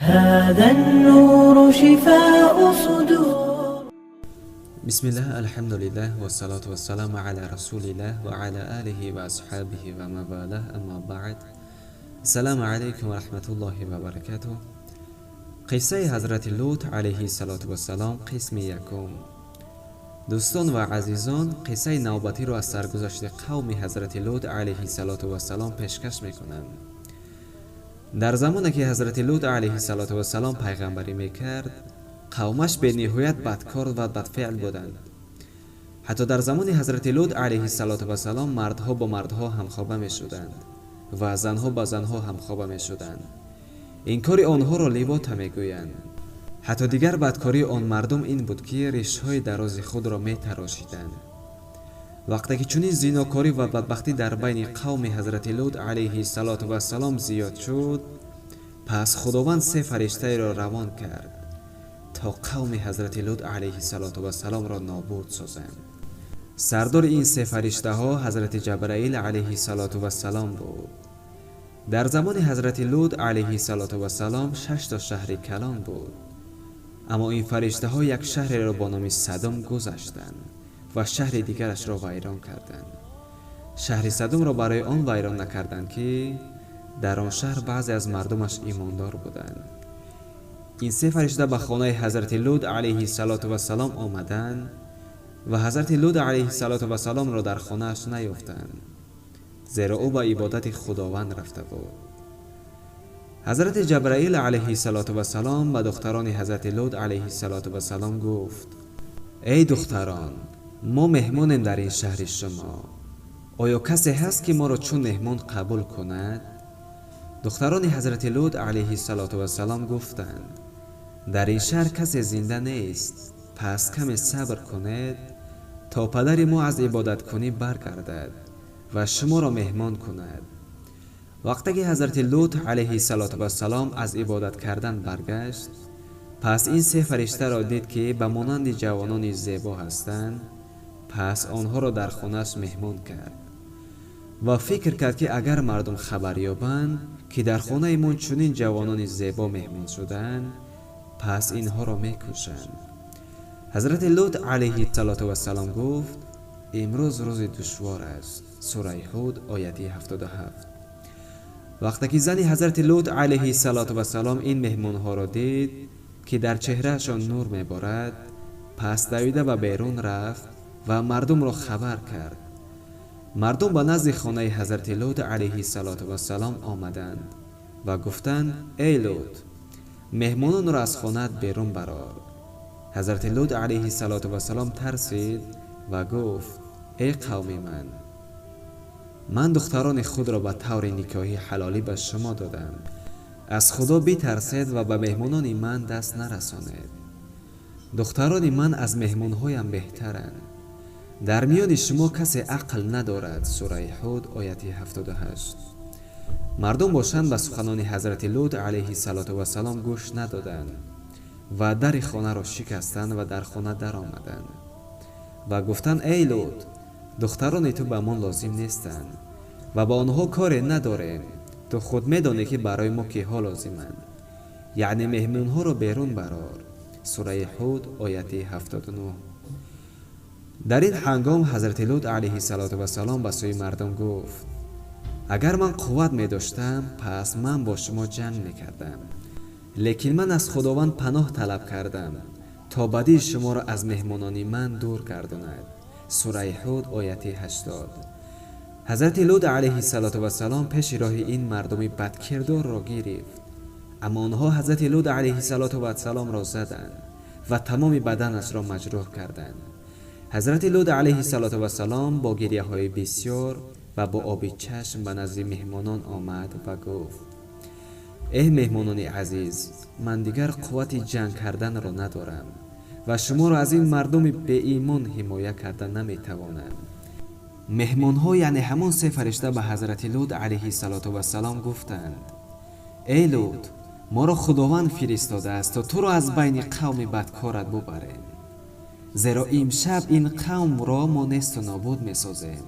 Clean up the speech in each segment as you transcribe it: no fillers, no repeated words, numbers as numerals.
هذا النور شفاء صدور. Бисмиллаҳ, алҳамдулиллаҳ, вассалоту вассаламу ала расулиллаҳ ва ала алиҳи ва асҳобиҳи ва ман валаҳ, аммо баъд. Ассалому алайкум ва раҳматуллоҳи ва баракатуҳ. Қиссаи ҳазрати Лут алайҳи салоту вассалом, қисми якум. Дӯстон ва азизон, қиссаи навбатиро аз саргузашти қавми ҳазрати Лут алайҳи салоту вассалом пешкаш мекунам. Дар замоне ки ҳазрати Лут алайҳи салоту вассалом пайғамбарӣ мекард, қавмаш бениҳоят бадкор ва бадфеъл буданд. Ҳатто дар замони ҳазрати Лут алайҳи салоту вассалом мардҳо бо мардҳо ҳамхоба мешуданд ва занҳо ба занҳо ҳамхоба мешуданд. Ин кори онҳоро ливота мегӯянд. Ҳатто дигар бадкории он мардум ин буд, ки ришҳои дарози худро метарошиданд. Вақте ки чунин зинокорӣ ва бадбахтӣ дар байни қавми ҳазрати Лут алайҳи салоту вассалом зиёд шуд, пас Худованд се фариштаеро равон кард, то қавми ҳазрати Лут алайҳи салоту вассаломро нобуд созанд. Сардори ин се фариштаҳо ҳазрати Ҷабраил алайҳи салоту вассалом буд. Дар замони ҳазрати Лут алайҳи салоту вассалом шашто шаҳри калон буд, аммо ин фариштаҳо як шаҳреро бо номи Садум гузаштанд ва шаҳри дигарашро вайрон карданд. Шаҳри Садумро барои он вайрон накарданд, ки дар он шаҳр баъзе аз мардумаш имондор буданд. Ин се фаришта ба хонаи ҳазрати Лут алайҳи салоту вассалом омаданд ва ҳазрати Лут алайҳи салоту вассаломро дар хонааш наёфтанд, зеро ӯ ба ибодати Худованд рафта буд. Ҳазрати Ҷабраил алайҳи салоту вассалом ба духтарони ҳазрати Лут алайҳи салоту вассалом гуфт: «Эй духтарон, мо меҳмонем дар ин шаҳри шумо. Оё касе ҳаст, ки моро чун меҳмон қабул кунад?» Духтарони ҳазрати Лут алайҳи салоту вассалом гуфтанд: «Дар ин шаҳр касе зинда нест, пас каме сабр кунед, то падари мо аз ибодаткунӣ баргардад ва шуморо меҳмон кунад». Вақте ки ҳазрати Лут алайҳи салоту вассалом аз ибодат кардан баргашт, пас ин се фариштаро дид, ки ба монанди ҷавонони зебо ҳастанд. Пас онҳоро дар хонааш меҳмон кард ва фикр кард, ки агар мардум хабар ёбанд, ки дар хонаи мо чунин ҷавонони зебо меҳмон шуданд, пас инҳоро мекушанд. Ҳазрати Лут алайҳи салоту вассалом гуфт: «Имрӯз рӯзи душвор аст». Сураи Ҳуд, ояти 77. Вақте ки зани ҳазрати Лут алайҳи салоту вассалом ин меҳмонҳоро дид, ки дар чеҳраашон нур меборад, пас давида ба берун рафт ва мардумро хабар кард. Мардум ба назди хонаи ҳазрати Лут алайҳи салоту вассалом омаданд ва гуфтанд: «Эй Лут, меҳмононро аз хонаат берун барор». Ҳазрати Лут алайҳи салоту вассалом тарсид ва гуфт: «Эй қавми ман, ман духтарони худро ба таври никоҳи ҳалолӣ ба шумо додам. Аз Худо битарсед ва ба меҳмонони ман даст нарасонед. Духтарони ман аз меҳмонҳоям беҳтаранд. Дар миёни шумо касе ақл надорад?» Сураи Ҳуд, ояти 78. Мардум бошанд, ба суханони ҳазрати Лут алайҳи салоту вассалом гӯш надоданд ва дари хонаро шикастанд ва дар хона даромаданд ва гуфтанд: «Эй Лут, духтарони ту ба мо лозим нестанд ва ба онҳо коре надорем. Ту худ медонӣ, ки барои мо киҳо лозиманд, яъне меҳмонҳоро берун барор». Сураи Ҳуд, ояти 79. Дар ин ҳангом ҳазрати Лут алайҳи салоту вассалом ба сӯи мардум гуфт: «Агар ман қувват медоштам, пас ман бо шумо ҷанг мекардам, лекин ман аз Худованд паноҳ талаб кардам, то бадии шуморо аз меҳмонони ман дур гардонад». Сураи Ҳуд, ояти 80. Ҳазрати Лут алайҳи салоту вассалом пеши роҳи ин мардуми бадкирдорро гирифт, аммо онҳо ҳазрати Лут алайҳи салоту вассаломро заданд ва тамоми баданашро маҷрӯҳ карданд. Ҳазрати Лут алайҳи салоту вассалом бо гирьяҳои бисёр ва бо оби чашм ба назди меҳмонон омад ва гуфт: «Эҳ, меҳмонони азиз, ман дигар қуввати ҷанг карданро надорам ва шуморо аз ин мардуми беимон ҳимоя карда наметавонам». Меҳмонҳо, яъне ҳамон се фаришта, ба ҳазрати Лут алайҳи салоту вассалом гуфтанд: «Эй Лут, моро Худованд фиристодааст, то туро аз байни қавми бадкорат бубарем, зеро имшаб ин қавмро мо несту нобуд месозем».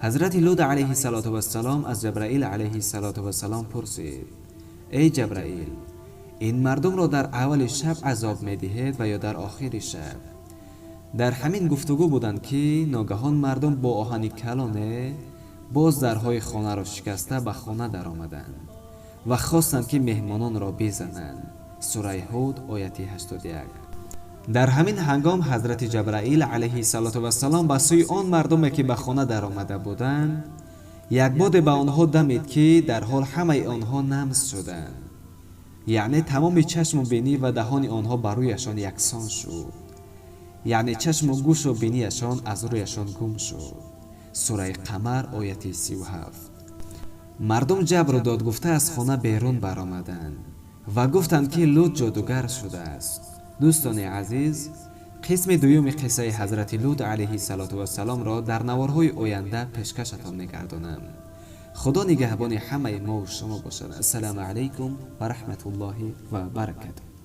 Ҳазрати Лут алайҳи салоту вассалом аз Ҷабраил алайҳи салоту вассалом пурсид: «Эй Ҷабраил, Ин мардумро дар аввали шаб азоб медиҳед ва ё дар охири шаб? Дар ҳамин гуфтугӯ буданд, ки ногаҳон мардум бо оҳани калоне боз дарҳои хонаро шикаста ба хона даромаданд ва хостанд, ки меҳмононро бизананд. Сураи Ҳуд, ояти 81. Дар ҳамин ҳангом ҳазрати Ҷабраил алайҳиссалоту вассалом ба сӯи он мардуме, ки ба хона даромада буданд, як боде ба онҳо дамид, ки дар ҳол ҳамаи онҳо намс шуданд, яъне тамоми чашму бинӣ ва даҳони онҳо ба рӯяшон яксон шуд, яъне чашму гӯшу биниашон аз рӯяшон гум шуд. Сураи Қамар, ояти 37. Мардум ҷабру дод гуфта аз хона берун баромаданд ва гуфтанд, ки Лут ҷодугар шудааст. Дӯстони азиз, қисми дуюми қиссаи ҳазрати Лут алайҳиссалоту вассаломро дар наворҳои оянда пешкашатон мегардонам. Худо нигаҳбони ҳамаи мову шумо бошад. Ассалому алайкум ва раҳматуллоҳи ва баракатуҳ.